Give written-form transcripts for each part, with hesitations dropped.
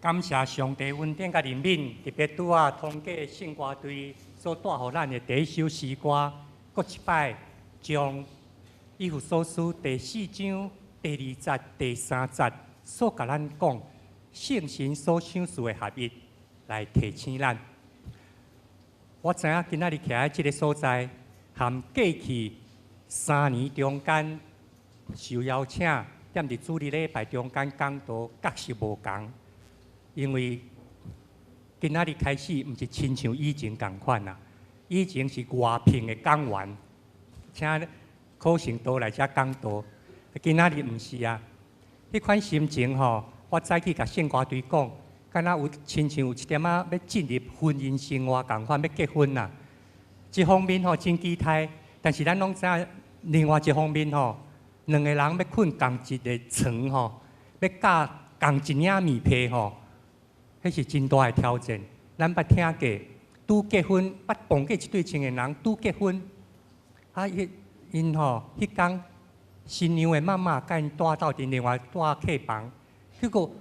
感謝上帝恩典佮憐憫，特別拄仔通過聖歌隊所帶予咱的第一首詩歌，閣一擺將以弗所書第四章第二節、第三節所共咱講聖神所賞賜的合一來提醒咱。我知影今仔日徛佇這个所在，含過去3年中間受邀請，踮佇主日禮拜中間講道，確實無仝。因為今仔日開始，毋是親像以前仝款啊，以前是外聘的講員，請可成都來遮講道。今仔日毋是啊，彼款心情吼，我早起共聖歌隊講，敢若有親像有一點仔欲進入婚姻生活仝款，欲結婚啦。一方面吼真期待，但是咱攏知影，另外一方面吼，兩个人欲睏仝一个床吼，欲蓋仝一領棉被吼，彼是真大的挑戰。咱捌聽過，拄結婚，捌碰過一對青年人拄結婚，啊，彼𪜶吼，彼工新娘的媽媽共𪜶帶鬥陣，另外帶客房，結果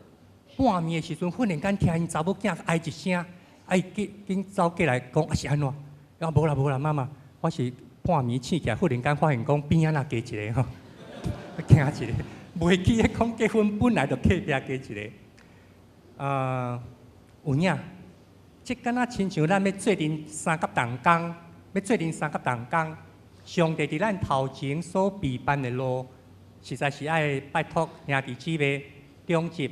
半暝的時陣，忽然間聽𪜶查某囝哀一聲，啊，伊緊緊走過來講，啊是按怎？伊講無啦無啦，媽媽，我是半暝醒起來，忽然間發現講邊仔若加一个吼，驚一个，袂記得講結婚本來就隔壁加一个，啊。有影，這敢若親像咱欲做陣相佮同工，欲做陣相佮同工。上帝佇咱頭前所備辦的路，實在是愛拜託兄弟姊妹長執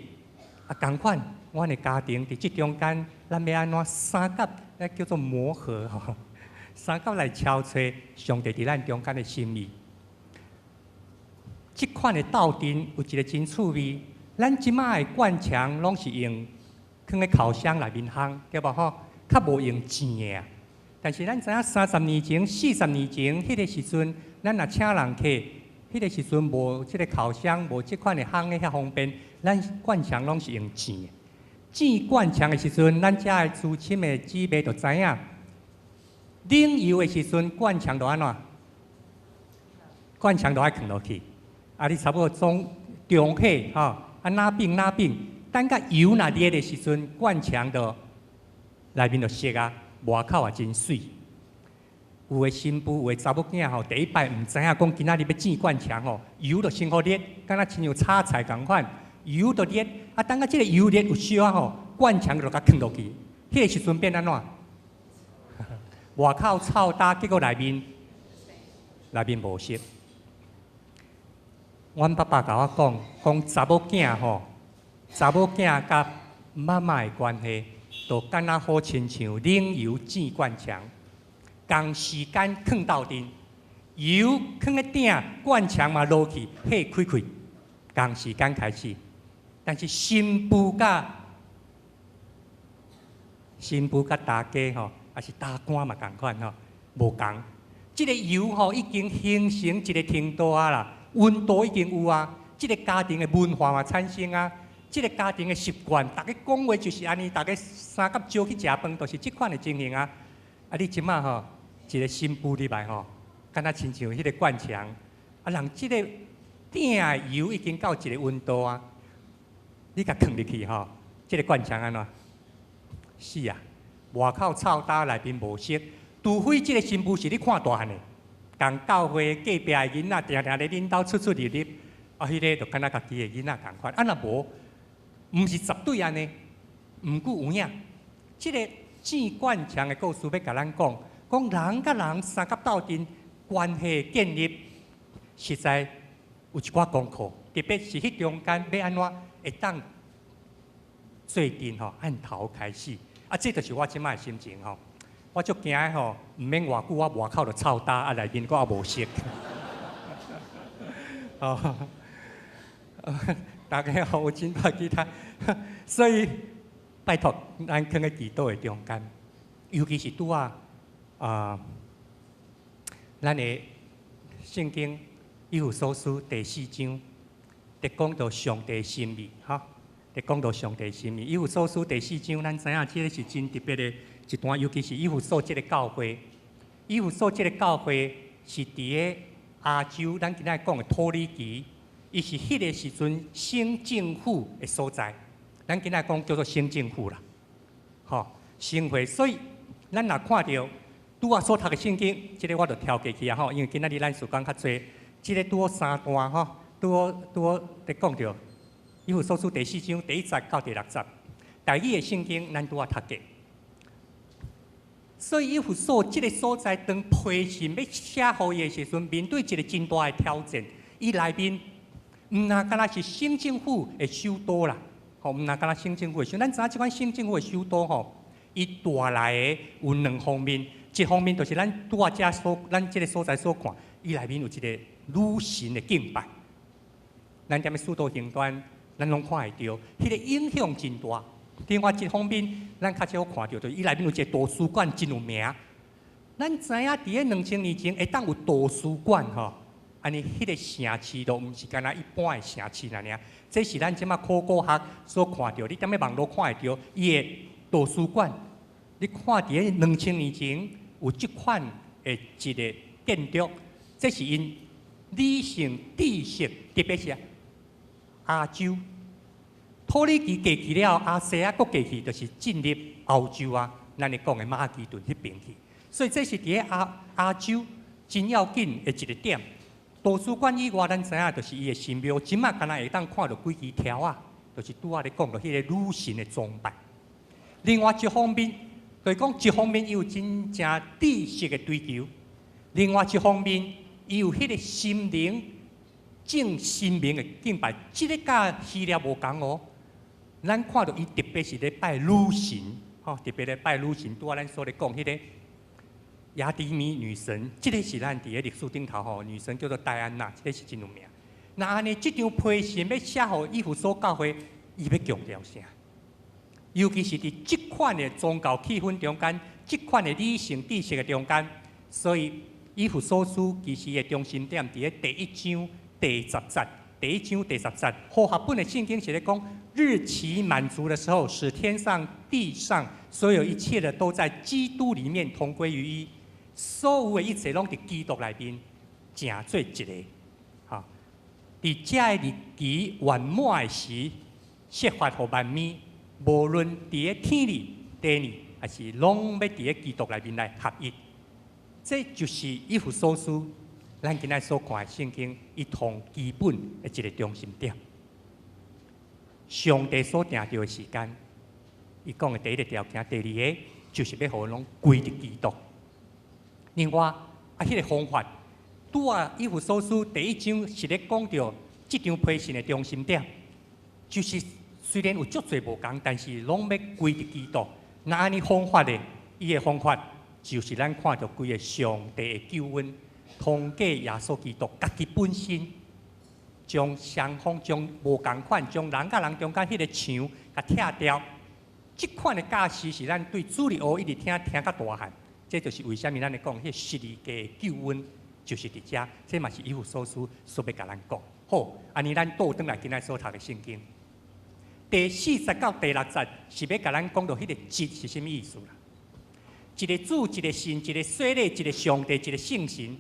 啊，仝款，阮的家庭佇這中間，咱欲按怎相佮，彼叫做磨合吼，相佮來敲揣上帝佇咱中間的心意。這款的鬥陣有一个真趣味，咱這馬的灌腸攏是用囥佇烤箱內面烘，對無吼？較無用煎的啊。但是咱知影30年前、40年前，彼个時陣，咱若請人客，彼个時陣無這个烤箱，無這款的烘的遐方便，咱灌腸攏是用煎的。煎灌腸的時陣，咱遮的資深的姊妹就知影，冷油的時陣，灌腸就按怎？灌腸就愛囥落去。啊，你差不多中中火吼，啊哪變哪變。等甲油若熱的時陣，灌腸就內面就熟啊，外口也真媠。有的新婦，有的查某囝吼，第一擺毋知影講今仔日欲煎灌腸吼，油就先予熱，敢若親像炒菜仝款，油就熱。啊，等甲這个油熱有燒啊吼，灌腸就共囥落去。彼个時陣變按怎？外口臭焦，結果內面無熟。阮爸爸共我講，講查某囝吼。查某囝佮媽媽的關係，就敢若好親像冷油煎灌腸，仝時間囥鬥陣，油囥咧鼎，灌腸嘛落去，火開開，仝時間開始。但是新婦佮大家吼，抑是大官嘛仝款吼，無仝。這个油吼已經形成一个程度啊啦，溫度已經有啊，這个家庭的文化嘛產生啊。這个家庭的習慣，逐家講話就是按呢，逐家相佮招去食飯，就是這款的情形啊。啊，你這馬吼一个新婦入來吼，敢若親像彼个灌腸，啊，人這个鼎的油已經到一个溫度啊，你共囥入去吼，這个灌腸按怎？死啊！外口臭焦，內面無熟，除非這个新婦是你看大漢的，仝教會隔壁的囡仔定定咧恁兜出出入入，啊，彼个就敢若家己的囡仔仝款，啊，若無，毋是絕對按呢，毋過有影，這个煎灌腸的故事欲共咱講，講人佮人相佮鬥陣關係建立，實在有一寡功課，特別是彼中間欲按怎會當做陣吼，按頭開始，啊，這就是我這馬的心情吼，我足驚的吼，毋免偌久，我外口就臭焦，啊內面閣猶無熟。哦。大家好，有真大期待，所以拜託咱囥佇祈禱的中間，尤其是拄仔啊，咱的聖經以弗所書第四章，佇講到上帝心意，哈，佇講到上帝心意。以弗所書第四章，咱知影這个是真特別的一段，尤其是以弗所這个教會，以弗所這个教會是佇个亞洲，咱今仔講的土耳其。伊是彼个時陣省政府的所在，咱今仔講叫做省政府啦，吼，省會。所以咱若看著拄仔所讀的聖經，這個我就跳過去啊吼，因為今仔日咱時間較濟，這個拄好三段吼，拄好佇講著以弗所書第四章第一節到第六節，台語的聖經咱拄仔讀過。所以以弗所這個所在，當批信欲寫予伊的時陣，面對一個真大的挑戰，伊內面毋若敢若是省政府的首都啦，吼，毋若敢若省政府的首。咱知影這款省政府的首都吼，伊帶來的有兩方面，一方面就是咱拄仔遮所，咱這個所在所看，伊內面有一個女神的敬拜。咱踮咧使徒行傳，咱攏看會著，彼個影響真大。另外一方面，咱較少看著，就是伊內面有一個圖書館真有名。咱知影佇咧2000年前會當有圖書館吼，按呢彼個城市都毋是干焦一般的城市爾爾。這是咱這馬考古學所看著，你踮咧網路看會著伊的圖書館。你看佇咧兩千年前有這款的一個建築，這是𪜶理性知識，特別是亞洲。土耳其過去了，亞細亞閣過去，就是進入歐洲啊。咱咧講的馬其頓彼邊去，所以這是佇咧亞洲真要緊的一個點。圖書館以外，咱知影就是伊的神廟，這馬敢若會當看著幾支柱仔，就是拄仔咧講著彼個女神的崇拜。另外一方面，就是講一方面伊有真正知識的追求，另外一方面伊有彼個心靈正神明的敬拜，這個佮希臘無仝哦。咱看著伊特別是咧拜女神，吼，特別咧拜女神。拄仔咱所咧講彼個亞底米女神，這個是咱佇咧歷史頂頭吼，女神叫做戴安娜，這個是真有名。那按呢，這張批信欲寫予以弗所教會，伊欲強調啥？尤其是佇這款的宗教氣氛中間，這款的理性知識的中間，所以以弗所書其實的中心點佇咧第一章第十節。第一章第十節，和合本的聖經是咧講，日期滿足的時候，使天上地上所有一切的都在基督裡面同歸於一，所有的一切攏佇基督內面成做一個。哈，佇這个日期圓滿的時，設法予萬物，無論佇咧天裡地裡，抑是攏欲佇咧基督內面來合一。這就是以弗所書。咱今仔所看的聖經，伊同基本的一個中心點。上帝所定著的時間，伊講的第一個條件，第二個就是欲予攏歸佇基督。另外，啊，彼個方法，拄仔以弗所書第一章是咧講著這張批信的中心點，就是雖然有足濟無仝，但是攏欲歸佇基督。那按呢方法咧，伊的方法就是咱看著規個上帝的救恩。通過耶穌基督，家己本身將雙方將無仝款，將人佮人中間彼個牆共拆掉。這款的教示是咱對主日學一直聽聽較大漢。這就是為啥物咱咧講，彼個十字架的救恩就是佇遮。這嘛是以弗所書所欲共咱講。好，按呢咱倒轉來今仔所讀的聖經，第四節到第六節是欲共咱講著彼個一是啥物意思啦？一個主，一個信，一個洗禮，一個上帝，一個聖神。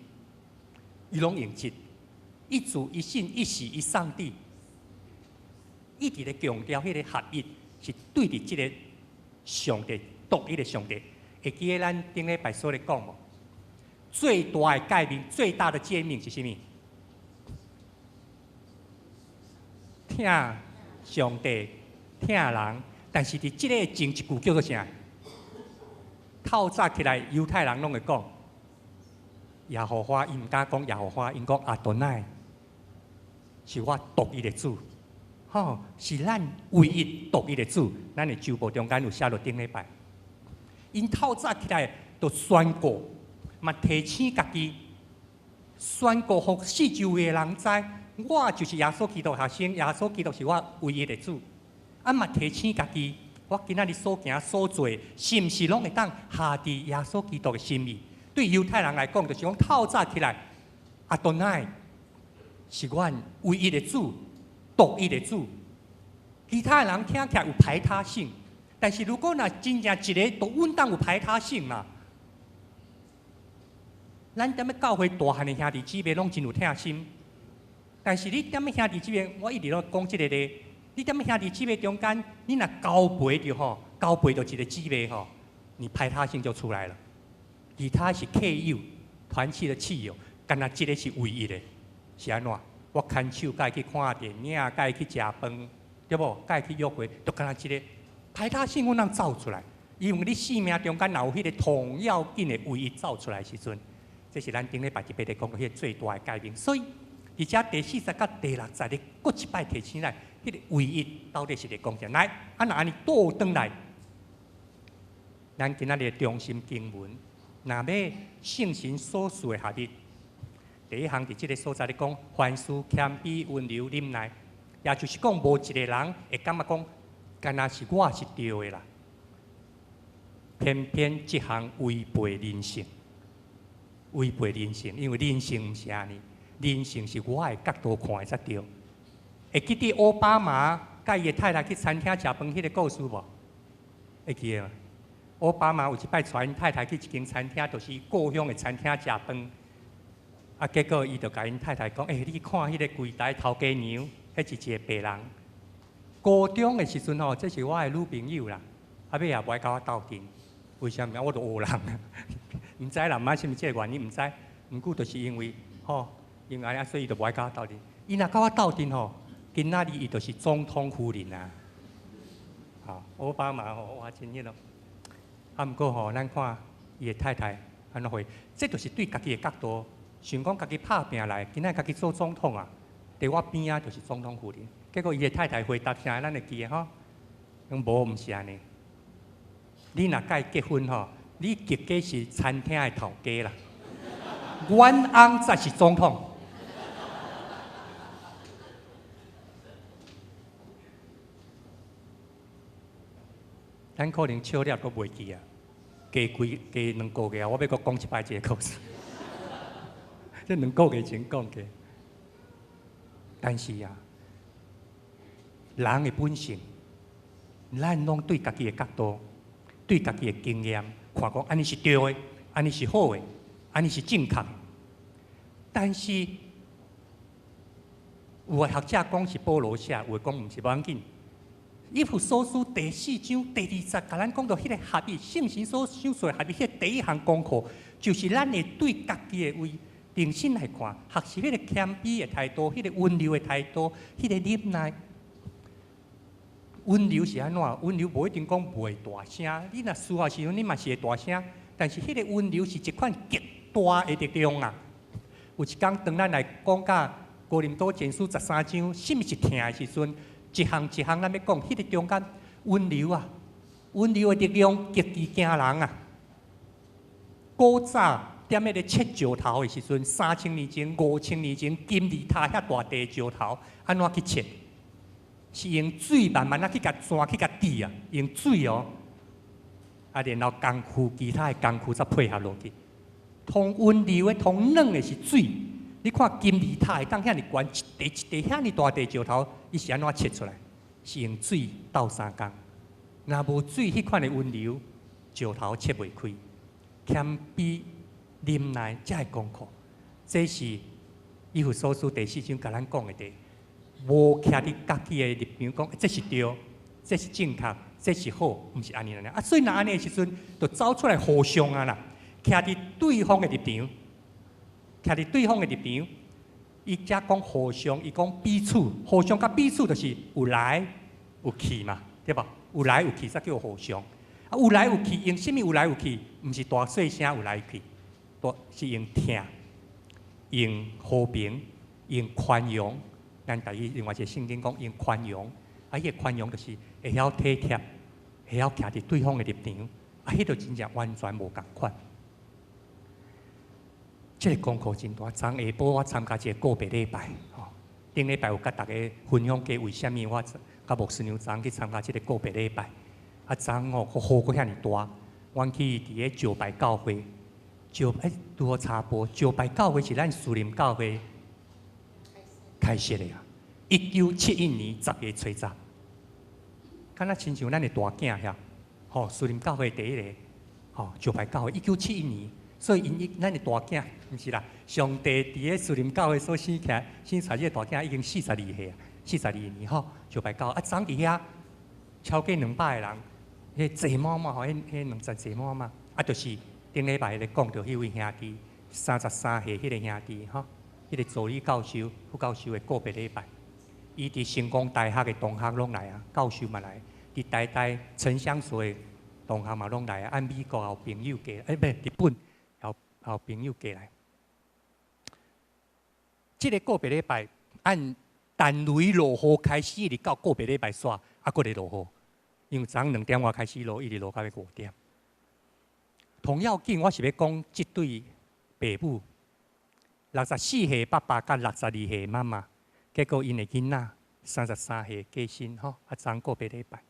伊攏用一，一主一信一洗一上帝，一直咧強調彼個合一是對佇這個上帝獨一的上帝。會記得咱頂禮拜所咧講無？最大的誡命，最大的誡命是啥物？疼上帝，疼人。但是佇這个前一句叫做啥？透早起來，猶太人攏會講。耶和華，伊毋敢講耶和華，𪜶講阿多乃是我獨一的主，吼，是咱唯一獨一的主。咱的週報中間有寫落頂禮拜，𪜶透早起來就宣告，嘛提醒家己，宣告予四周圍的人知，我就是耶穌基督學生，耶穌基督是我唯一的主。啊嘛提醒家己，我今仔日所行所做，是毋是攏會當合佇耶穌基督的心意？對猶太人來講，就是講透早起來，阿多乃是阮唯一的主，獨一的主。其他的人聽起來有排他性，但是如果若真正一个，都穩當有排他性嘛。咱踮咧教會大漢的兄弟姊妹攏真有疼心，但是你踮咧兄弟姊妹，我一直攏講這个咧，你踮兄弟姊妹中間，你若交陪著吼，交陪著一個姊妹吼，你排他性就出來了。其他是契友，團契的契友，干焦這個是唯一的，是按怎？我牽手共伊去看電影，共伊去食飯，對無？共伊去約會，就干焦這個排他性，阮通走出來。因為你生命中間若有彼個頭要緊的唯一走出來的時陣，這是咱頂禮拜特別咧講彼個最大的改變。所以，佇遮第四節佮第六節咧，閣一擺提醒咱，彼個唯一到底是咧講啥？來，啊若按呢倒轉來，咱今仔日的中心經文，若欲聖神所賜的合一，第一項佇這個所在咧講，凡事謙卑、溫柔、忍耐，也就是講，無一個人會感覺講，干焦是我是對的啦。偏偏這項違背人性，違背人性，因為人性毋是按呢，人性是我的角度看的才對。會記得奧巴馬佮伊的太太去餐廳食飯彼個故事無？會記得無？奧巴馬有一擺帶𪜶太太去一間餐廳，就是故鄉的餐廳食飯。啊，結果伊就共𪜶太太講：欸，你去看彼個櫃台頭家娘，彼是一個白人。高中的時陣吼，這是我的女朋友啦。啊，尾也無愛佮我鬥陣，為啥物？我就烏人，毋知啦，毋知是毋是這個原因，毋知。毋過就是因為吼，因為按呢，所以伊就無愛佮我鬥陣。伊若佮我鬥陣吼，今仔日伊就是總統夫人啊。吼，奧巴馬吼，哇，真彼囉。啊，毋過吼，咱看伊的太太按怎回，這就是對家己的角度，想講家己拍拚來，今仔家己做總統啊，佇我邊仔就是總統夫人。結果伊的太太回答啥？咱會記得吼，講無，毋是按呢。你若佮伊結婚吼，你結果是餐廳的頭家啦。阮翁才是總統。咱可能笑了閣袂記啊，加幾加兩個月啊，我欲閣講一擺這個故事。這兩個月前講過，但是啊，人的本性，咱攏對家己的角度，對家己的經驗，看講按呢是對的，按呢是好的，按呢是正確的。但是有的學者講是保羅寫，有的講毋是，無要緊。以弗所書第四章第二節，共咱講到彼個合一，聖神所賞賜的合一，彼個第一項功課，就是咱會對家己的位重新來看，學習彼個謙卑的態度，彼個溫柔的態度，彼個忍耐。溫柔是按怎？溫柔無一定講袂大聲，你若需要時陣，你嘛是會大聲。但是彼個溫柔是一款極大的力量啊！有一工，當咱來講到哥林多前書十三章，啥物是疼的時陣，一項一項，咱欲講，彼個中間溫柔啊，溫柔的力量極其驚人啊！古早踮彼個切石頭的時陣，3000年前、5000年前，金字塔遐大塊石頭，按怎去切？是用水慢慢仔去共鑽，去共滴啊，用水哦。啊，然後工具，其他的工具才配合落去。通溫柔的、通軟的是水。你看金字塔會當遐爾懸，一塊一塊遐爾大塊石頭，伊是按怎切出來？是用水鬥相共。若無水，彼款的溫柔，石頭切袂開。謙卑、忍耐，才會功課。這是以弗所書第四章共咱講的。第，無徛佇家己的立場講，這是對，這是正確，這是好，毋是按呢啊。所以若按呢的時陣，就走出來互相啊啦，徛佇對方的立場，徛佇對方的立場，伊才講互相，伊講彼此，互相佮彼此就是有來有去嘛，對無？有來有去才叫互相。啊，有來有去，用啥物有來有去？毋是大細聲有來有去，大是用疼，用和平，用寬容。咱台語另外一個聖經講用寬容，啊，彼個寬容就是會曉體貼，會曉徛佇對方的立場，啊，彼就真正完全無仝款。這個功課真大。昨下晡我參加一個告別禮拜，吼，頂禮拜有佮大家分享過為啥物我佮牧師娘昨去參加這個告別禮拜。啊，昨吼閣雨閣遐爾大，阮去佇咧石牌教會，石欸拄好插播，石牌教會是咱士林教會開設的啊，1971年10月初十，敢若親像咱的大囝遐，吼，士林教會第一個，吼，石牌教會一九七一年，所以𪜶伊咱的大囝，毋是啦，上帝佇咧士林教會所生起來，生出來這個大囝已經42歲啊。42年吼，相拜到啊，昨佇遐超過200個人，彼坐滿滿吼，彼兩層坐滿滿，啊，就是頂禮拜咧講著彼位兄弟，33歲彼個兄弟吼，彼個助理教授、副教授的個別禮拜，伊佇成功大學的同學攏來啊，教授嘛來，佇台大城鄉所的同學嘛攏來啊，按美國也有朋友過來，欸，毋日本也有朋友過來。這个個別禮拜按陳雷落雨開始，一直到個別禮拜煞，猶閣咧落雨。因為早兩點外開始落，一直落到欲5點。同要緊，我是欲講這對爸母，64歲爸爸佮62歲媽媽，結果𪜶的囡仔33歲過身吼，啊，昨個別禮拜，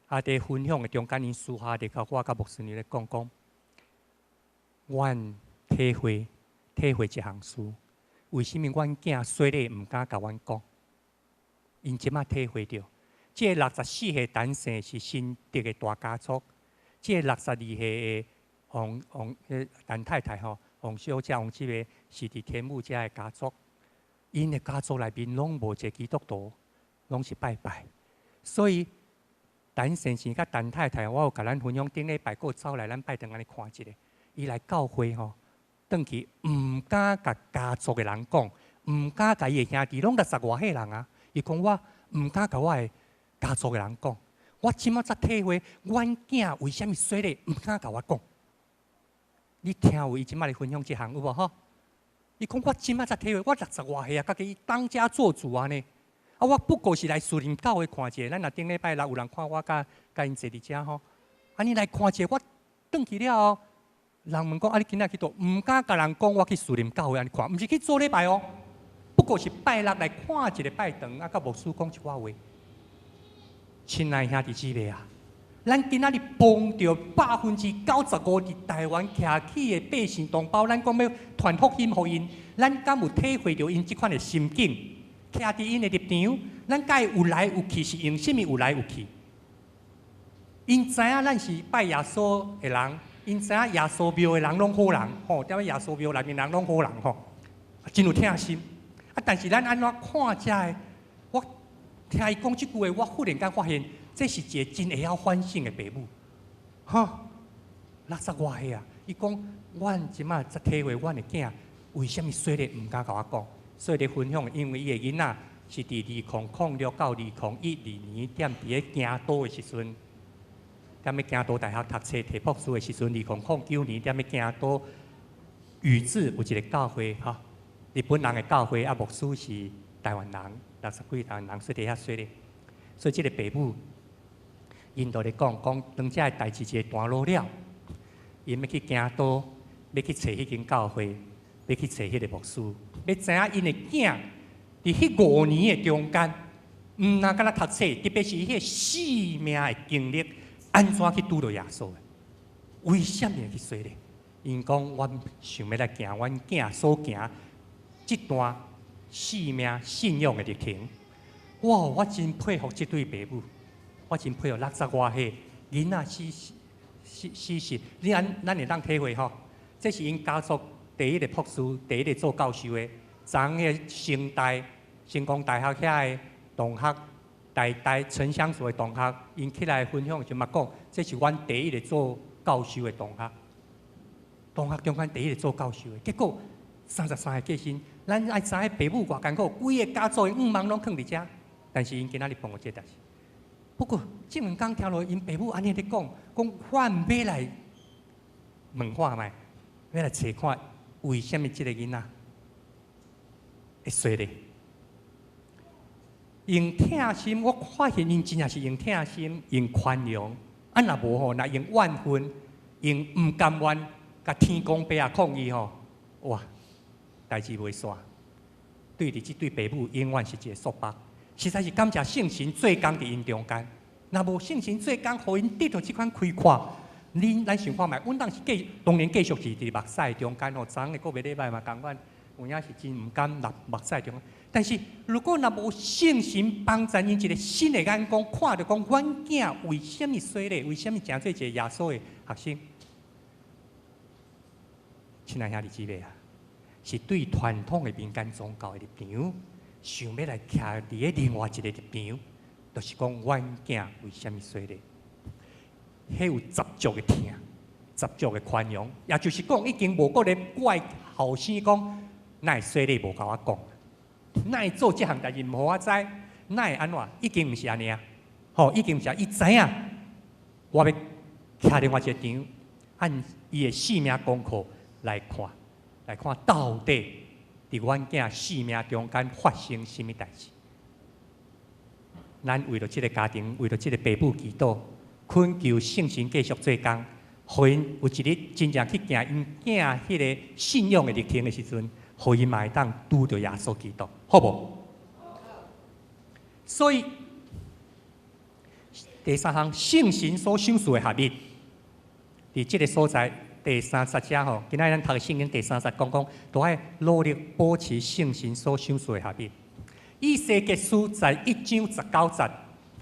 啊，佇分享的中間，𪜶私下佇共我佮牧師娘咧講講，阮體會體會一項事。為啥物阮囝洗禮毋敢共阮講？𪜶這馬體會著，這个64歲陳姓是新竹的大家族，這个62歲的王王陳太太吼，王小姐王這个是佇天母遮的家族，𪜶的家族內面攏無一个基督徒，攏是拜拜，所以陳先生佮陳太太，我有共咱分享，頂禮拜閣走來咱拜堂按呢看一下，伊來教會吼。轉去毋敢共家族的人講，毋敢共伊的兄弟，攏六十外歲人啊。伊講我毋敢共我的家族的人講，我這馬才體會，阮囝為啥物洗禮毋敢共我講。你聽有伊這馬咧分享這項有無吼？伊講我這馬才體會，我六十外歲啊，家己當家做主啊呢。啊，我不過是來士林教會看一下，咱若頂禮拜六有人看我佮佮𪜶坐佇遮吼，啊，你來看一下，我轉去了後。人問講啊，你今仔去佗？毋敢共人講，我去士林教會按呢看，毋是去做禮拜哦。不過是拜六來看一个拜堂，啊，佮牧師講一寡話。親愛兄弟姊妹啊，咱今仔日碰著95%佇台灣徛起的百姓同胞，咱講欲傳福音予𪜶，咱敢有體會著𪜶這款的心境？徛佇𪜶的立場，咱佮伊有來有去，是用啥物有來有去？𪜶知影咱是拜耶穌的人。𪜶知影耶穌廟的人攏好人，吼，踮咧耶穌廟內面人攏好人，吼，真有疼心。啊，但是咱按怎看遮的？我聽伊講這句話，我忽然間發現，這是一个真會曉反省的爸母，吼，六十外歲啊！伊講，阮這馬才體會，阮的囝為啥物洗禮毋敢共我講，所以咧分享，因為伊的囡仔是佇2006到2012年，踮佇咧京都的時陣。踮咧京都大學讀冊提博士的時陣，2009年踮咧京都宇治有一个教會，吼，日本人的教會，啊，牧師是台灣人，六十幾台灣人，所以佇遐洗禮。所以這个爸母，𪜶就咧講講，當這个代誌一个段落了，𪜶欲去京都，欲去揣彼間教會，欲去揣彼个牧師，欲知影𪜶的囝佇彼5年的中間，毋若干焦讀冊，特別是彼个生命的經歷。按怎去拄著耶穌的？為啥物會去洗禮？𪜶講，阮想欲來行阮囝所行這段生命信仰的歷程。哇！我真佩服這對爸母，我真佩服六十外歲囡仔死死死死，你按咱會當體會吼？這是𪜶家族第一个博士，第一个做教授的，昨昏彼成大成功大學遐的同學。台大城鄉所的同學，𪜶起來分享時嘛講，這是阮第一个做教授的同學，同學中間第一个做教授的，結果33歲過身，咱愛知影爸母偌艱苦，規个家族的願望攏囥佇遮，但是𪜶今仔日碰著這代誌。不過這兩工聽落，𪜶爸母按呢咧講，講阮欲來問看覓，欲來揣看，為啥物這个囡仔會洗禮？用疼心，我發現𪜶真正是用疼心，用寬容。啊，若無吼，若用怨恨，用毋甘願，共天公伯仔抗議吼，哇，代誌袂煞。對佇這對爸母，永遠是一个束縛。實在是感謝聖神做工佇𪜶中間。若無聖神做工，予𪜶得著這款開闊，恁咱想看覓？阮當時繼當然繼續是佇目屎中間吼，昨昏的個別禮拜嘛仝款，有影是真毋甘落目屎中間。但是如果若無聖神幫助𪜶一个新的眼光，看著講，阮囝為啥物洗禮？為啥物成做一個耶穌的學生？親愛兄弟姊妹啊，是對傳統的民間宗教的立場，想欲來徛佇咧另外一个立場，就是講阮囝為啥物洗禮？彼有十足的疼，十足的寬容，也就是講已經無閣咧怪後生講，哪會洗禮無共我講，哪會做這項代誌毋予我知，哪會按怎？已經毋是按呢啊！吼，已經毋是，伊知影，我欲徛另外一个場，按伊的性命功課來看，來看到底佇阮囝性命中間發生啥物代誌。咱為著這个家庭，為著這个爸母祈禱，懇求聖神繼續做工，予𪜶有一日真正去行𪜶囝彼个信仰的歷程的時陣，予𪜶嘛會當拄著耶穌基督，好無？所以第三項，聖神所賞賜的合一，佇這个所在第三節遮吼，今仔咱讀的聖經第三節講講，都愛努力保持聖神所賞賜的合一。以西結書11章19節，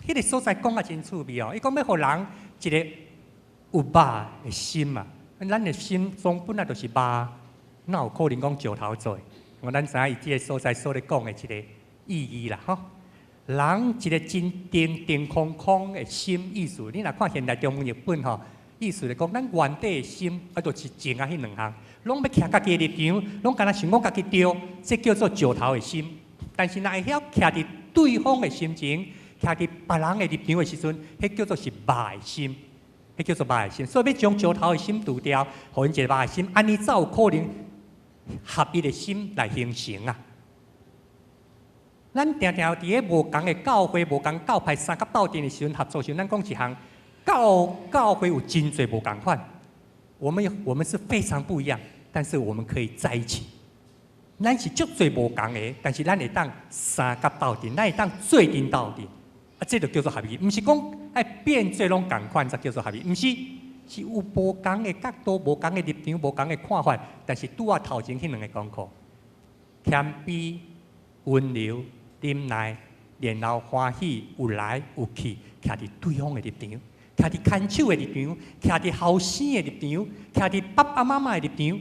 彼个所在講啊真趣味哦。伊講欲予人一个有肉的心啊，咱的心中本來就是肉，哪有可能講石頭做的？我咱知影伊這个所在所咧講的一个意義啦，吼。人一个真定定空空的心意思，你若看現代中文譯本吼，意思咧講，咱原底的心啊，就是靜啊，彼兩項，攏欲徛家己的立場，攏敢若想講家己對，這叫做石頭的心。但是若會曉徛佇對方的心情，徛佇別人的立場的時陣，彼叫做是肉的心，彼叫做肉的心。所以欲將石頭的心除掉，予𪜶一个肉的心，按呢才有可能合一的心來形成啊。咱定定佇咧無仝的教會、無仝教派相佮鬥陣的時陣，合作時陣，咱講一項，教會有真濟無仝款，我們是非常不一樣，但是我們可以在一起。咱是足濟無仝的，但是咱會當相佮鬥陣，咱會當做陣鬥陣，啊，這就叫做合一。毋是講愛變做攏仝款才叫做合一，毋是，是有無仝的角度、無仝的立場、無仝的看法，但是拄仔頭前彼兩个功課，謙卑、溫柔、忍耐，然後歡喜，有來有去，徛佇對方的立場，徛佇牽手的立場，徛佇後生的立場，徛佇爸爸媽媽的立場，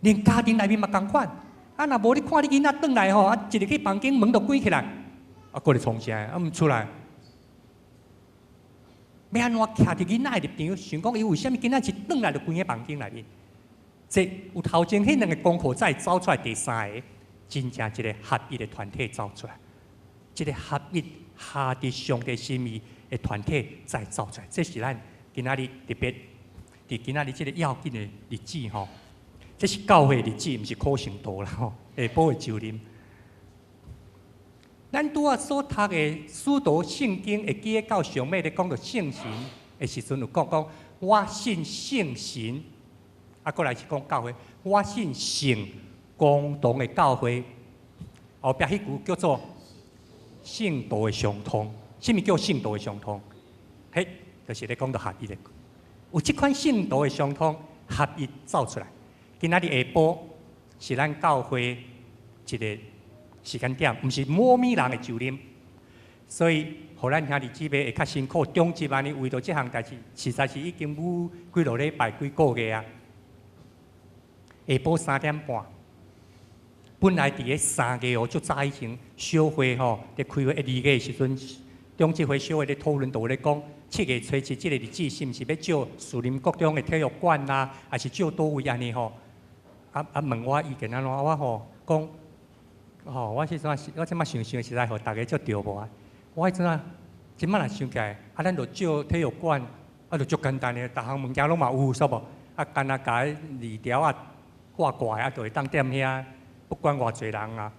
連家庭內面嘛仝款。啊，若無你看你囡仔轉來吼，啊，一入去房間門就關起來，啊，閣咧創啥？啊，毋出來。欲按怎徛佇囡仔的立場，想講伊為啥物囡仔一轉來就關佇房間內面？這有頭前彼兩个功課，才會走出來第三个，真正一个合一的團體走出來，一个合一合佇上帝心意的團體才走出來。這是咱今仔日特別佇今仔日這个要緊的日子吼。這是教會日子，毋是可信度啦吼。下晡的周林，咱拄仔所讀的使徒聖經，會記得到上尾咧講著聖神的時陣，有講講我信聖神，啊，閣來是講教會，我信聖共同的教會，後壁彼句叫做聖徒的相通。啥物叫聖徒的相通？彼就是咧講著合一的，有這款聖徒的相通合一走出來。今仔日下晡是咱教會一个時間點，毋是某物人的周林，所以予咱兄弟姊妹會較辛苦。中集按呢為著這項代誌，實在是已經有幾落禮拜、幾個月啊。下晡3點半，本來佇咧3月哦，足早以前小會吼，佇開會二月的時陣，中集會小會咧討論，就有咧講7月初7這个日子是毋是欲借士林國中的體育館啊，還是借佗位按呢吼？啊啊！問我意見按怎？我吼講，吼，我彼陣我這擺想想，實在予逐家足著無啊！我彼陣啊，這擺若想起來，啊，咱就借體育館，啊，就足簡單的，逐項物件攏嘛有，煞無？啊，干焦共彼字條仔掛掛，啊，就會當踮遐，不管偌濟人啊。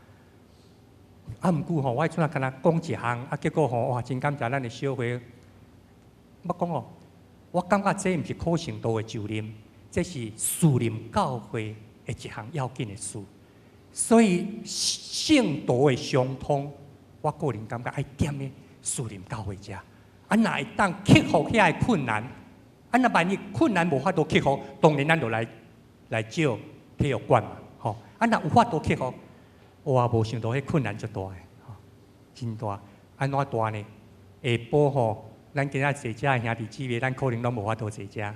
啊，毋過吼，我彼陣啊，干焦講一項，啊，結果吼，哇，真感謝咱的小會。我講哦，我感覺這毋是可信度的責任，這是士林教會的一項要緊的事，所以聖徒的相通，我個人感覺愛踮咧士林教會遮。啊，若會當克服遐个困難，啊，若萬一困難無法度克服，當然咱就來借體育館嘛，吼。啊，若有法度克服，哇，無想到彼困難足大的，吼，真大。按怎大呢？下晡吼，咱今仔坐遮的兄弟姊妹，咱可能攏無法度坐遮，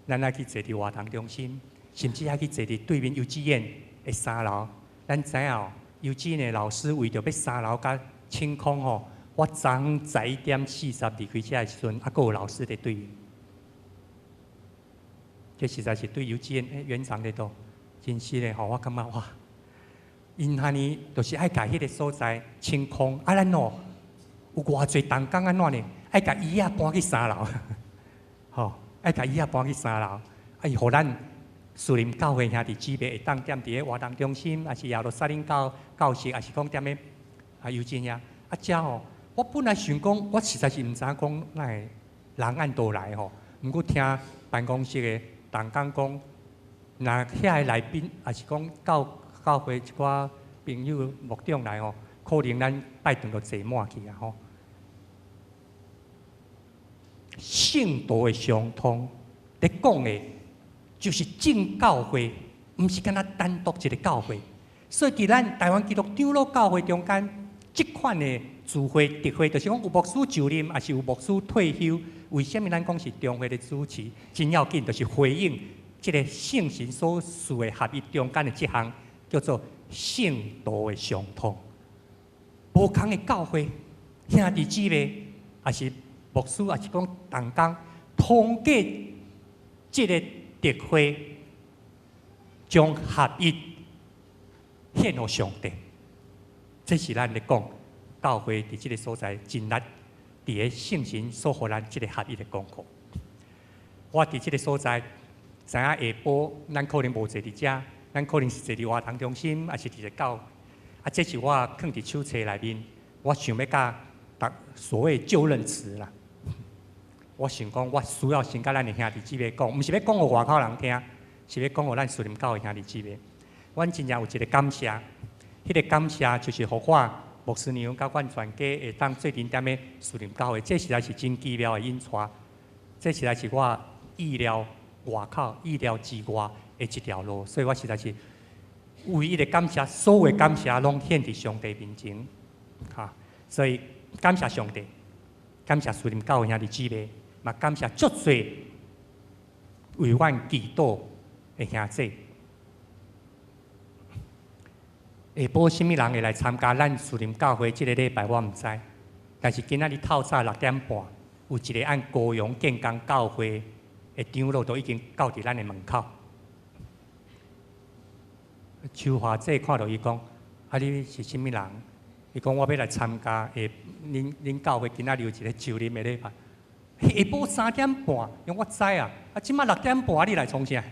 咱愛去坐佇活動中心。甚至愛去坐佇對面幼稚園的三樓，咱知影哦，幼稚園的老師為著欲三樓共清空吼，我昨昏11點40離開遮的時陣，猶閣有老師佇對。這實在是對幼稚園園長佇佗，真實的吼，我感覺哇，𪜶按呢就是愛共彼个所在清空，啊，咱哦有偌濟同工按怎呢？愛共椅仔搬去三樓，吼，愛共椅仔搬去三樓，啊，伊予咱士林教會兄弟姊妹會當踮佇个活動中心，抑是耶路撒冷教教室，抑是講踮咧啊幼稚園啊遮吼，我本來想講，我實在是毋知影講哪會人按倒來吼，毋過聽辦公室的同工講，若遐个來賓，抑是講教教會一寡朋友牧長來吼，可能咱拜堂就坐滿去啊吼。聖徒的相通，佇講的，就是眾教會，毋是干焦單獨一个教會。所以佇咱台灣基督長老教會中間，這款的聚會特會，就是講有牧師就任，抑是有牧師退休。為啥物咱講是中會的主持？真要緊，就是回應這个聖神所賜的合一中間的這項，叫做聖徒的相通。無仝的教會兄弟姊妹，抑是牧師，抑是講同工，通過這个特會，將合一獻予上帝。這是咱咧講教會佇這个所在盡力。佇个聖神所予咱這个合一的功課，我佇這个所在知影下晡咱可能無坐佇遮，咱可能是坐佇活動中心，抑是佇個教。啊，這是我囥佇手冊內面，我想欲共逐所謂就任詞啦。我想講，我需要先共咱的兄弟姊妹講，毋是欲講予外口人聽，是欲講予咱士林教會兄弟姊妹。阮真正有一个感謝，彼个感謝就是予我牧師娘佮阮全家會當做陣踮咧士林教會，這實在是真奇妙的引帶，這實在是我意料外口、意料之外的一條路，所以我實在是唯一的感謝，所有的感謝攏獻佇上帝面前，哈！所以感謝上帝，感謝士林教會兄弟姊妹，嘛感謝足濟為阮祈禱的兄弟。下晡啥物人會來參加咱士林教會這个禮拜，我毋知。但是今仔日透早六點半，有一个按高雄建工教會的長老都已經到佇咱的門口。秋華姐看著伊講：啊，你是啥物人？伊講我欲來參加下恁恁教會今仔日有一个就任的禮拜。下晡3點半，伊講我知啊，啊，這馬六點半你來創啥？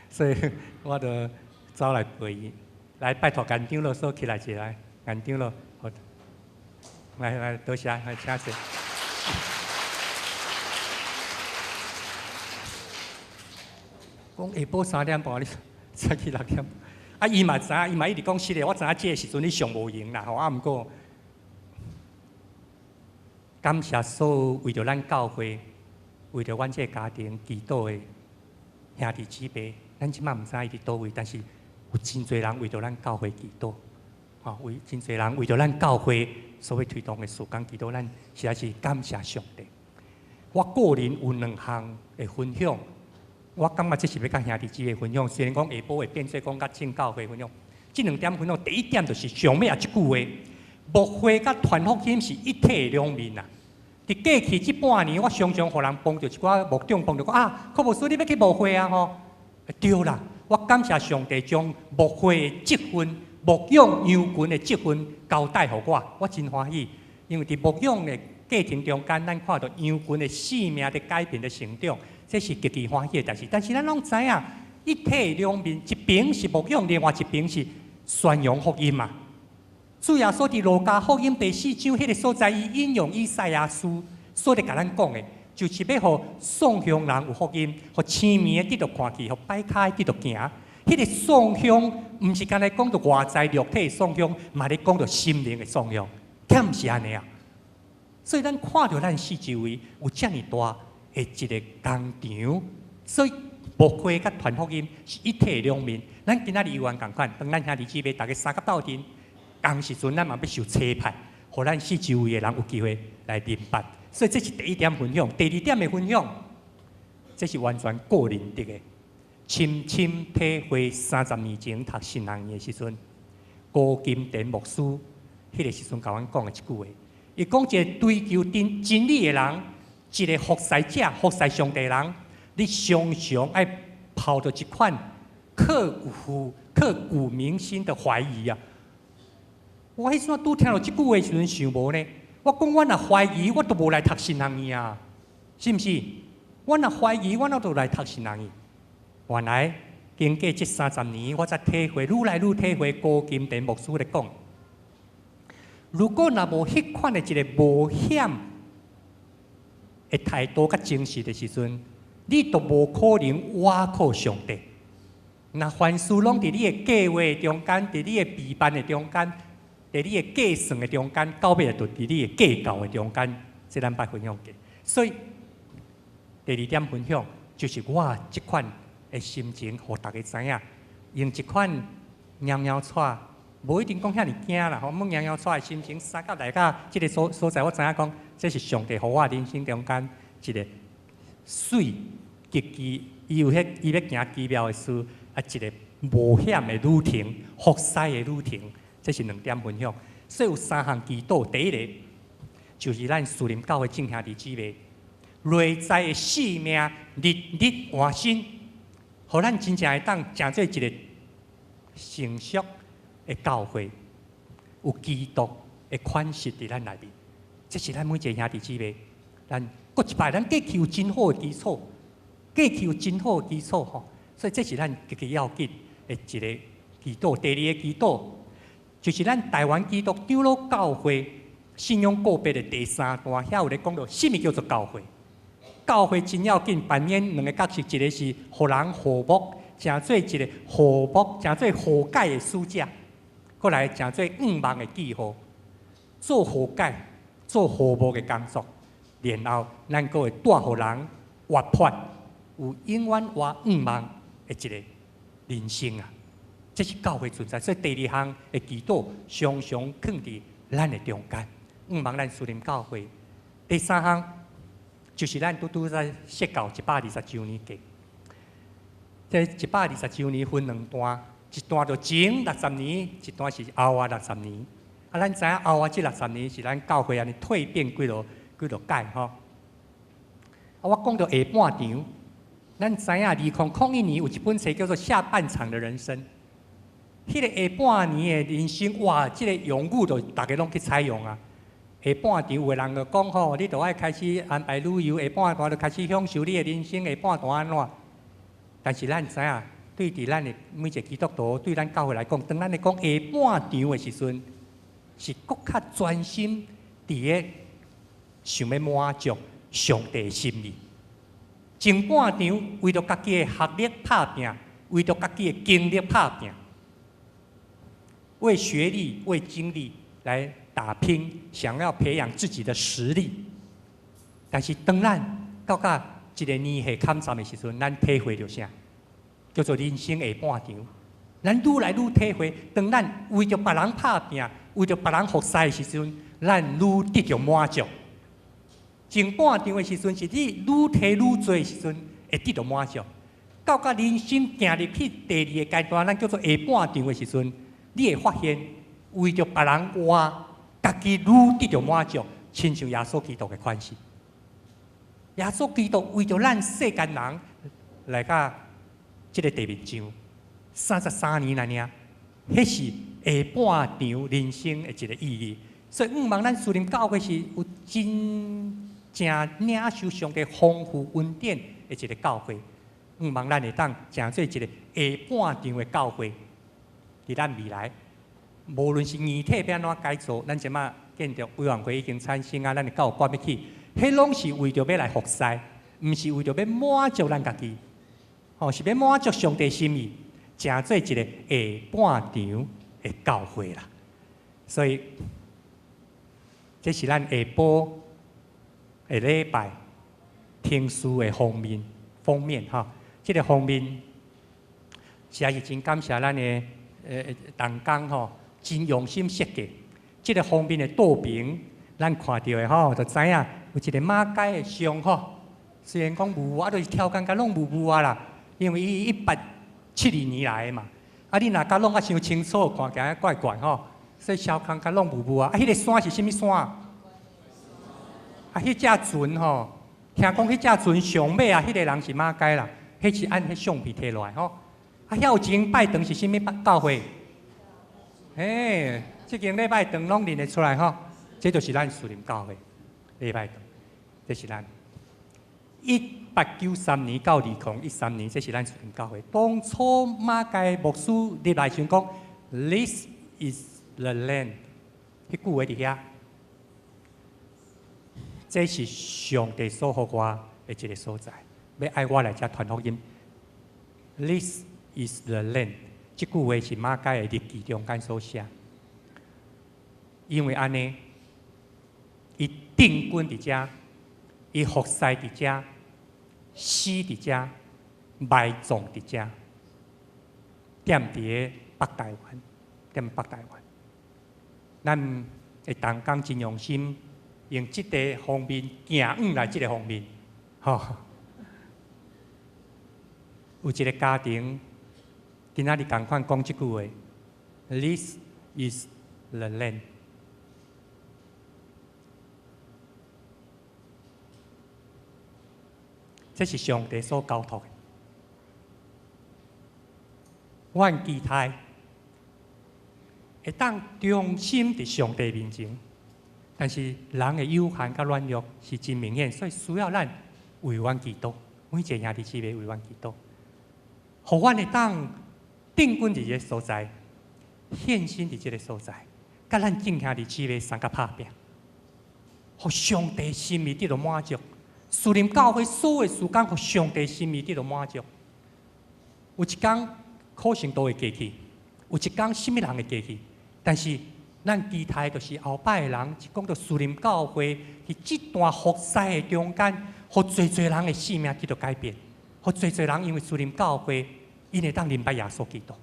所以我就走來陪伊，來拜託顏長老說起來一下，顏長老，好，來來多謝，來請坐。講下晡三點半，你早起六點，啊，伊嘛知影，伊嘛一直講實的，我知影這个時陣你上無閒啦，吼，啊，毋過感謝所有為著咱教會、為著阮這个家庭祈禱的兄弟姊妹，咱這馬毋知伊佇佗位，但是有真濟人為著咱教會祈禱，吼，為真濟人為著咱教會所欲推動的事工祈禱，咱實在是感謝上帝。我個人有兩項的分享，我感覺這是欲共兄弟姊妹分享。雖然講下晡會變做講佮眾教會分享，這兩點分享，第一點就是上尾仔這句話：牧會佮傳福音是一體兩面啊。佇過去這半年，我常常予人碰著一寡牧長碰著講啊，柯牧師，你欲去牧會啊？吼，對啦，我感謝上帝將牧會的職分、牧養羊群的職分交代予我，我真歡喜，因為佇牧養的過程中間，咱看著羊群的生命佇改變的成長，這是極其歡喜的代誌。但是咱攏知影，一體兩面，一邊是牧養，另外一邊是宣揚福音嘛。主耶穌佇路加福音第四章彼个所在，伊引用以賽亞書所咧共咱講的，就是欲予喪鄉人有福音，予青盲的得著看見，予跛跤的得著行。彼个喪鄉，毋是干焦講著外在肉體的喪鄉，嘛咧講著心靈的喪鄉，敢毋是按呢啊？所以咱看著咱四周圍有遮爾大的一个工場，所以牧會佮傳福音是一體兩面。咱今仔日猶原仝款，當咱兄弟姊妹逐家相佮鬥陣。仝時陣，咱嘛欲受差派，予咱四周圍的人有機會來明白。所以這是第一點分享。第二點的分享，這是完全個人的。深深體會30年前讀神學院的時陣，高金田牧師彼个時陣共阮講的一句話。伊講一個追求真真理的人，一個服侍者、服侍上帝的人，你常常愛抱著一款刻骨銘心的懷疑啊！我彼陣拄聽著這句話時陣想無呢？我講我若懷疑，我都無來讀神學院啊，是毋是？我若懷疑，我哪都來讀神學院。原來經過這三十年，我才體會，愈來愈體會高金田牧師咧講。如果若無彼款的一個冒險的態度佮精神的時陣，你都無可能倚靠上帝。若凡事攏佇你的計劃中間，佇你的備辦的中間，佇你的計算的中間，到尾就佇你的計較的中間，這咱捌分享過。所以第二點分享就是我這款的心情，予大家知影，用這款搖搖掣，無一定講遐爾驚啦，吼，毋搖搖掣的心情，三甲來到這个所在，我知影講，這是上帝予我人生中間一個媠極其伊有彼伊欲行奇妙的事，啊，一個冒險的旅程，服侍的旅程，這是兩點分享。所以有三項祈禱，第一个就是咱樹林教會眾兄弟姊妹內在的生命日日換新，予咱真正會當成做一個成熟的教會，有基督的款式佇咱內面。這是咱每一个兄弟姊妹，咱閣一擺，咱過去有真好的基礎，過去有真好的基礎吼，所以這是咱極其要緊的一个祈禱。第二个祈禱就是咱台灣基督長老教會信仰告白的第三段，遐有咧講著啥物叫做教會。教會真要緊，扮演兩个角色，一个是予人和睦，成做一个和睦、成做和解的使者，閣來成做向望的記號，做和解、做和睦的工作，然後咱閣會帶予人活潑，有永遠活向望的一个人生啊！這是教會存在。所以第二項的祈禱，常常囥佇咱的中間，向望咱樹林教會。第三項就是咱拄拄才設教120周年計，這一百二十周年分兩段，一段就前六十年，一段是後仔六十年。啊，咱知影後仔這六十年是咱教會按呢蛻變幾落幾落屆吼。啊，我講著下半場，咱知影2001年有一本冊叫做《下半場的人生》，彼个下半年的人生，哇，這个用語就逐家攏去採用啊。下半場有的人就講吼，你著愛開始安排旅遊，下半段就開始享受你的人生，下半段按怎？但是咱知影，對佇咱的每一个基督徒，對咱教會來講，當咱咧講下半場的時陣，是閣較專心佇咧想欲滿足上帝的心意。前半場為著家己的學歷拍拚，為著家己的經歷拍拚，為學歷、為經歷來打拼，想要培養自己的實力。但是當咱到甲一个年歲坎站的時陣，咱體會著啥？叫做人生下半場。咱愈來愈體會，當咱為著別人拍拚，為著別人服侍的時陣，咱愈得著滿足。前半場的時陣，是你愈提愈濟的時陣，會得著滿足。到甲人生行入去第二个階段，咱叫做下半場的時陣，你會發現為著別人活，家己愈得著滿足，親像耶穌基督的款式。耶穌基督為著咱世間人來到這个地面上，33年來爾，彼是下半場人生的一个意義。所以，向望咱樹林教會是有真正領受上帝豐富恩典的一个教會。向望咱會當成做一个下半場的教會，佇咱未來，無論是硬體欲按怎改造，咱這馬建築委員會已經產生啊，咱的教館欲起，彼攏是為著欲來服侍，毋是為著欲滿足咱家己，吼，是欲滿足上帝心意，成做一个下半場的教會啦。所以，這是咱下晡的禮拜聽書的封面，封面吼，這个封面實在是真感謝咱的同工吼，真用心設計。這个封面的倒邊，咱看著的吼，就知影有一个馬偕的像吼。雖然講霧霧，啊，就是超工甲攏霧霧啊啦。因為伊1872年來的嘛。啊，你若共弄甲傷清楚，看起來怪怪吼。所以小空共弄霧霧啊。啊，彼個山是啥物山？啊，彼隻船吼，聽講彼隻船上尾啊，彼個人是馬偕啦，彼是按彼相片提落來吼。啊，遐有一間拜堂是啥物教會？嘿，這間禮拜堂攏認得出來吼，這就是咱樹林教會禮拜堂，這是咱1893年到2013年，這是咱樹林教會。當初馬偕牧師入來時講，This is the land，彼句話佇遐，這是上帝所予我的一個所在，欲愛我來遮傳福音。This is the land，這句話是馬偕的日記中間所寫。因為按呢，伊定軍佇遮，伊服侍佇遮，死佇遮，埋葬佇遮，踮佇個北台灣，踮北台灣。咱會同工真用心，用這個方面行往來這個方面，吼。有一個家庭，今仔日仝款講這句話：This is the land。這是上帝所交託的。阮期待會當忠心佇上帝面前，但是人的有限佮軟弱是真明顯，所以需要咱為阮祈禱，每一个兄弟姊妹為阮祈禱，予阮會當定軍佇這个所在，獻身佇這个所在，佮咱眾兄弟姊妹相佮拍拚，予上帝心意得到滿足。樹林教會所有時間，予上帝心意得到滿足。有一工可能都會過去，有一工啥物人會過去，但是咱期待就是後擺的人，一講到樹林教會，佇這段服侍的中間，予濟濟人的性命得到改變，予濟濟人因為樹林教會，𪜶會當認捌耶穌基督。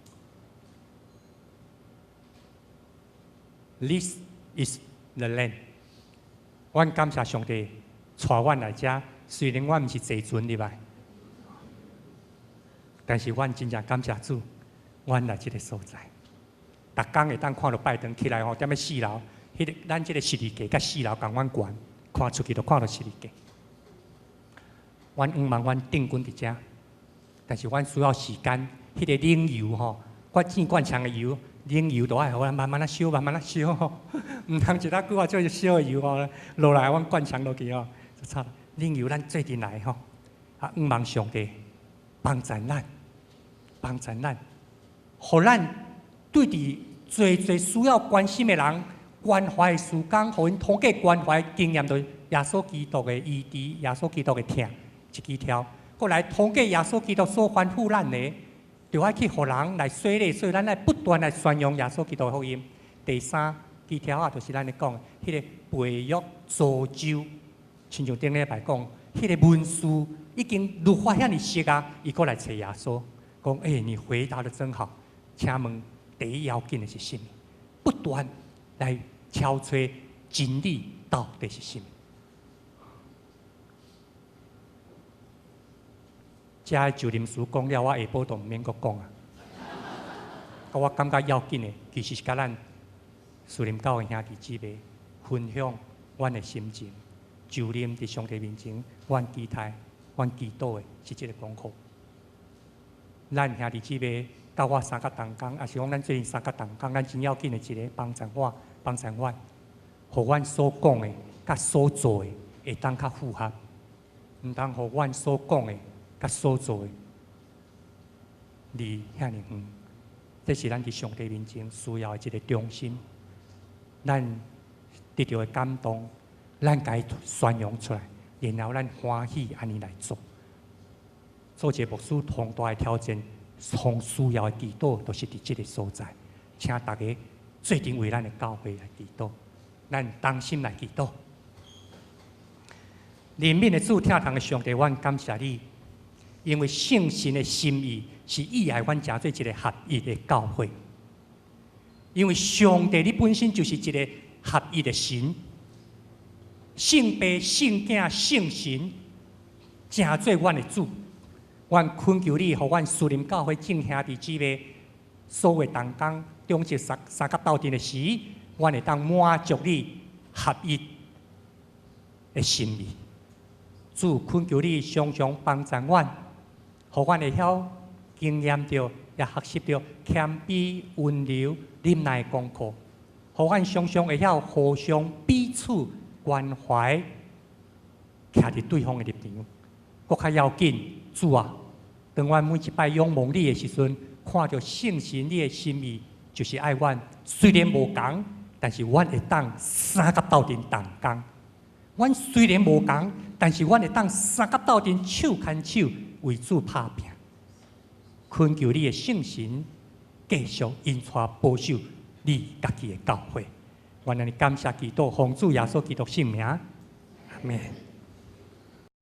This is the land。阮感謝上帝帶阮來遮，雖然阮毋是坐船入來，但是阮真正感謝主，阮來這个所在。逐工會當看著拜堂起來吼，踮咧四樓，彼个咱這个十字架佮四樓仝款懸，看出去就看著十字架。阮向望阮定軍佇遮，但是阮需要時間，彼个冷油吼，我煎灌腸的油，冷油都愛予咱慢慢仔燒，慢慢仔燒吼，毋通一下久啊，做燒的油吼落來，阮灌腸落去吼，就慘。冷油咱做陣來吼，啊，向望上帝幫助咱，幫助咱，予咱對佇濟濟需要關心的人關懷的時間，予𪜶通過關懷經驗著耶穌基督的醫治，耶穌基督的疼一支柱，閣來通過耶穌基督所吩咐咱的，就愛去予人來洗禮，所以咱愛不斷來宣揚耶穌基督的福音。第三支柱仔就是咱咧講彼个培育造就，親像頂禮拜講，彼个文士已經律法遐爾熟啊，伊閣來揣耶穌，講：欸，你回答得真好，請問第一要緊的是啥物？不斷來敲揣真理到底是啥物？遮就臨時講了，我下晡都毋免閣講啊。我感覺要緊的，其實是佮咱樹林教會兄弟姊妹分享阮的心情，就臨佇上帝面前，阮期待、阮祈禱的是這个功課。咱兄弟姊妹佮我相佮同工，抑是講咱做陣相佮同工，咱真要緊的一个幫助我、幫助阮，予阮所講的、佮所做的會當較符合，毋通予阮所講的、佮所做的離遐爾遠。這是咱佇上帝面前需要的一個忠心。咱得著的感動，咱共伊宣揚出來，然後咱歡喜按呢來做。做一個牧師，上大的挑戰，上需要的祈禱，就是佇這个所在。請大家做陣為咱的教會來祈禱，咱同心來祈禱。憐憫的主，疼痛的上帝，阮感謝你，因為聖神的心意是意愛阮成做一個合一的教會。因為上帝你本身就是一個合一的神，聖父、聖囝、聖神，成做阮的主，阮懇求你，予阮樹林教會眾兄弟姊妹所有同工，中職相相佮鬥陣的時，阮會當滿足你合一的心意。主，懇求你常常幫助阮，予阮會曉經驗著，也學習著謙卑、溫柔、忍耐的功課，予阮常常會曉互相彼此關懷，徛佇對方的立場。閣較要緊，主啊，當阮每一擺仰望你的時陣，看著聖神你的心意，就是愛阮雖然無仝，但是阮會當相佮鬥陣同工。阮雖然無仝，但是阮會當相佮鬥陣手牽手為主拍拚。懇求你的聖神繼續引帶保守你家己的教會。阮按呢感謝祈禱，奉主耶穌基督聖名，阿門。